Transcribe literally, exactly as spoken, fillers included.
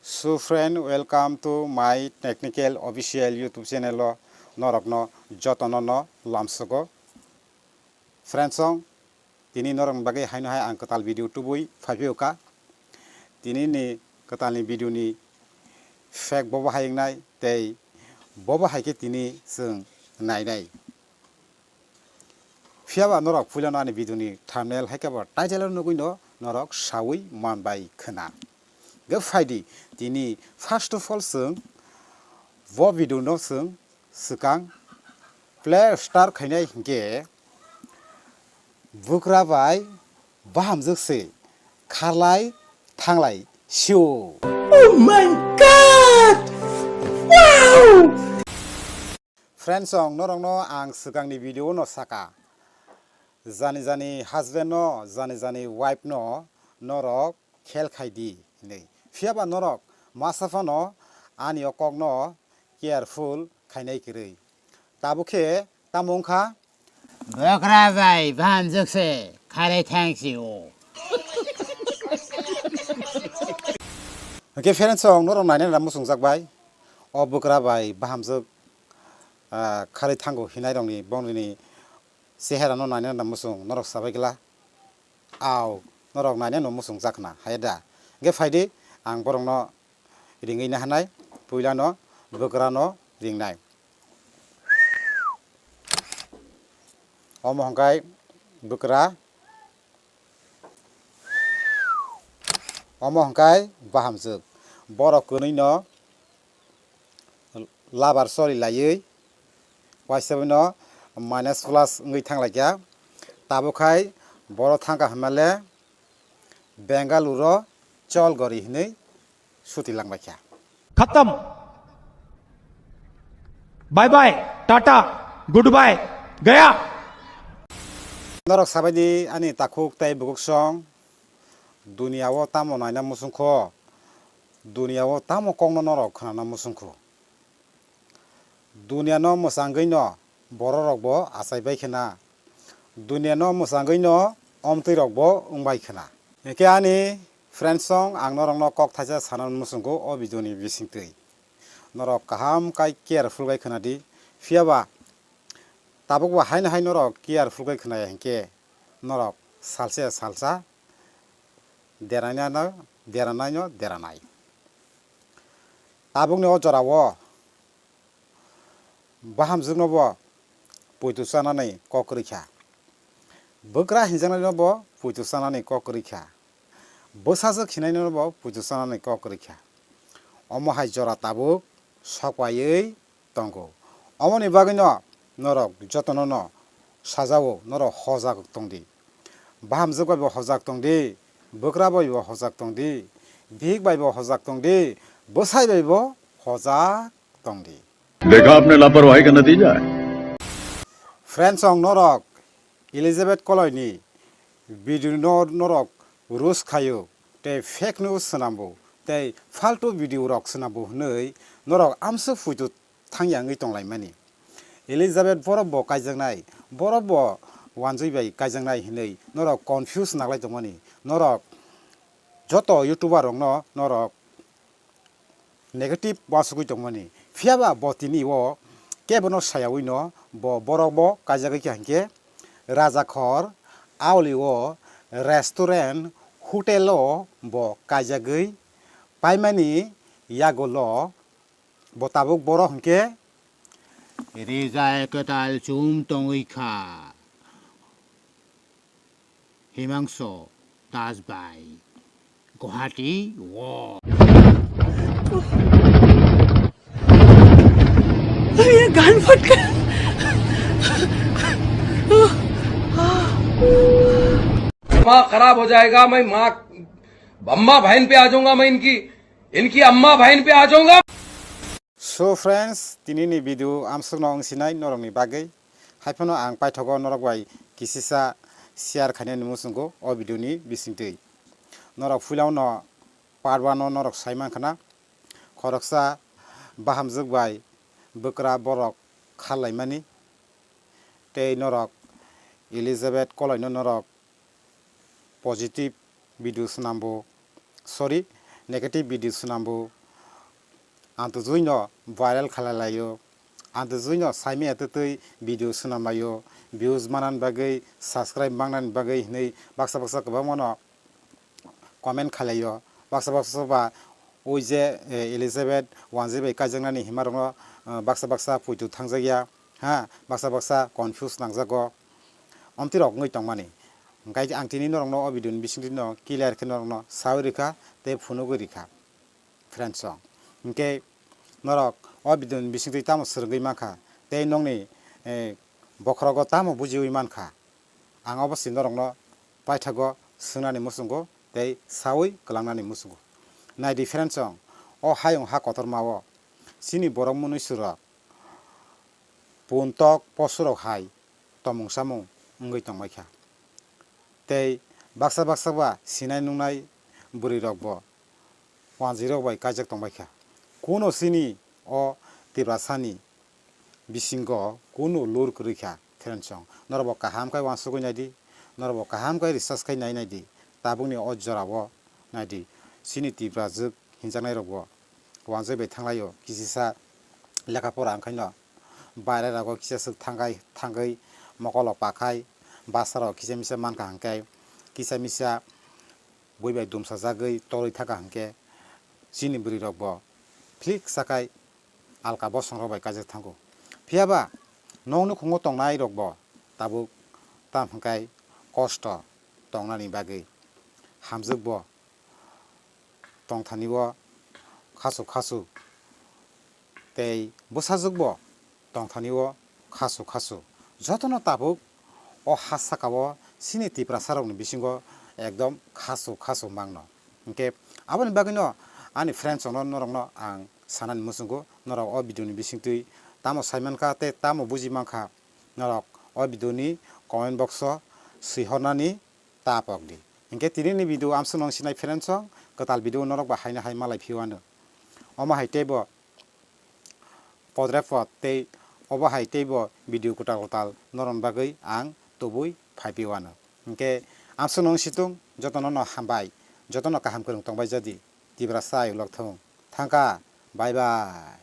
So friend, welcome to my technical official YouTube channel o norokno jotono no lamsogo. Friends song, tini norokni bagwi haino hai ang kwtal video tubui phaiphio kha. Tini ni kwtal ni video ni fact bobo hai wngnai tei bobo hai khe tini chwng nainai. Phiya ba norok puilano ani video ni thumbnail hai khe bo title o nugwi no norok saui man bai khwna. Hwnkhe phaidi tini first of all chwng bo video no chwng swkang play start khainai hinkhe bwkra bai bahamjwk se kharlai thanglai sio. Oh my God! Wow! Friends song, norokno ang swkangni video no saka, jani jani husband no, jani jani wife no norok khel khai di hinwi. Phiya ba norok masa phano ani o kokno careful khainai kwrwi. Tabuk khe tamo wngkha? Bwkra bai bahamjwk se kharwi thang sio. Hwnkhe friends song, norok nainani muchungjak bai. O bwkra bai bahamjwk, ah, kharwi thango hinai rokni bongni chehera no nainani muchung norok sabai gla. Au, norok nainani muchungjak na hai da. Hwnkhe phaidi ang borokno ringwi nahanai, puilano bwkrano ringnai. Omo hwnkhe bwkra, omo hwnkhe bahamjwk. Borok kwnwi no labar choli laiwi waisa no minus plus wngwi thanglaikha. Tabuk khai boro thangkha hwnmale Bengaluru chol gori hinwi suti langbaikha. Khatam. Bye bye, tata, goodbye, gaya. Norok sabaidi ani takhuk tei bukuksong, duniya o tamo naina muchungkho, duniya o tamo kokno norok khwnana muchungkho. Duniya no mwchangwi no borok rok bo achai bai khna. Duniya no mwchangwi no omtwi rok bo wng bai khna. Hwnkhe ani friends song, ang norok no kok thaisa sana muchungo o video ni bisingtwi. Norok kaham kai careful kai khna di. Phiya ba tabuk bo haino hai norok careful kai khna ya hinkhe norok salsa ya salsa deranai no, deranai no deranai. Tabukni o jorao bahamjwkno bo poito chanani kok kwrwi kha. Bwkra hinjaknaino bo poito chanani kok kwrwi kha. Bwsajwk hinaino bo poito chanani kok kwrwi kha. Omo hai jora tabuk sok paiwi tongo. Omoni bagwino norok jotono no sajao, norok hojak tongdi. Bahamjwk bai bo hojak tongdi, bwkra bai bo hojak tongdi, bihik bai bo hojak tongdi, bwsai bai bo hojak tongdi. देखा आपने लापरवाही का नतीजा है। Friends song, norok Elizabeth Koloi ni video no norok roast khaio, tei fake news swnambo, tei faltu video rok swnambo hwnwi norok amswk puitu thangya wngwi tonglaimani. Elizabeth borok bo kaijaknai, borok bo wanjwi bai kaijaknai hinwi norok confuse naglai tongmani. Norok joto YouTuber rokno norok negative uansugwi tongmani. Phiya ba bo tini o kebono sayawi no bo borok bo kaijagwi kha hinkhe Rajakhor Auli o restaurant hotel o bo kaijagwi paimani yagulo bo tabuk borok hinkhe rijai kwtal chum tongwi kha. Himangso Das bai Guwahati o. ये गान फट गया। दिमाग खराब हो जाएगा। मैं माँ अम्मा बहन पे आ जाऊंगा, मैं इनकी, इनकी अम्मा बहन पे आ जाऊंगा। So friends, tini ni video amswkno wng sinai norokni bagwi. Haiphano ang paithogo norok bai kisisa share khainani muchungo o video ni bisingtwi. Norok puilano part one o norok sai mankha na, khoroksa bahamjwk bai bwkra borok kharlaimani, tei norok Elizabeth Koloino norok positive video swnambo, sorry, negative video swnambo, ang to jui no viral khalai laio, ang to jui no saimaya twtwi video swnam laio, views manani bagwi, subscribe mangnani bagwi hinwi baksa baksa kwbangma no comment khalai o. Baksa baksa ba ui je, eh, Elizabeth wanjwi bai kaijaknani hima rokno, eh, baksa baksa puitu thangjak ya, ha, baksa baksa confuse nangjago. Omtwi rok wngwi tongmani. Hingke ang tini norokno o video ni bisingtwi no clear khe norokno sawi rikha tei phunugwi rikha, friends rok. Hingke norok o video ni bisingtwi tamo swrwngwi mankha tei nokni, eh, bokhorogo tamo bujiwi mankha. Ang obo se norokno paithago swngnani muchungo tei sawi kwlangnani muchungo. Nai di friends rok, o hayung ha kotorma o chini borok mwnwi swrwk puntok posurok hai tomung samung wngwi tongbaikha. Tei baksa baksa ba sinai nungnai bwrwi rokbo wanjwi rok bai kaijak tongbaikha. Kuno chini o Tiprasani bisingo kunu lur kwrwi kha, friends rok. Norok bo kaham khe uansugwi naidi, norok bo kaham khe research khai nai naidi, tabukni o jorao naidi. Chini Tiprajwk hinjaknai rok bo uansugwi bai thanglaio, kisisa lekha pora wngkhaino baire rogo kisa swk thangkhai, thangwi mokolo pakhai, basa rok kisa misa mankha hwnkhe, kisa misa bui bai dumsajagwi torwi thangkha hwnkhe, chini bwrwi rok bo phlik sakai alka bosong rok bai kaijak thango. Phiya ba nok nukhungo tongnai rok bo tabuk tam hwnkhe kosto tongnani bagwi hamjwk bo tongthani o khasu khasu tei bwsajwk bo tongthani o khasu khasu. Jotono tabuk o ha saka o chini Tiprasa rokni bisingo ekdom khasu khasu mangno. Hwnkhe aboni bagwino ani friends rokno norokno ang sanani muchungo, norok o video ni bisingtwi tamo sai mankha tei tamo buji mankha, norok o video ni comment box o swihornani ta pok di. Hwnkhe tini ni video amswk nung sinai friends rok, kwtal video norok ba haino hai malai phiyo ano. Omo hai teibo podre pod tei obo hai teibo video kwtal kwtal norokni bagwi ang tubui phai phiyo ano. Hwnkhe amswk nung situng jotono no hambai, jotono kaham kwrwng tongbai jadi. Tiprasa ayuk lok thung. Thangkha. Bye bye.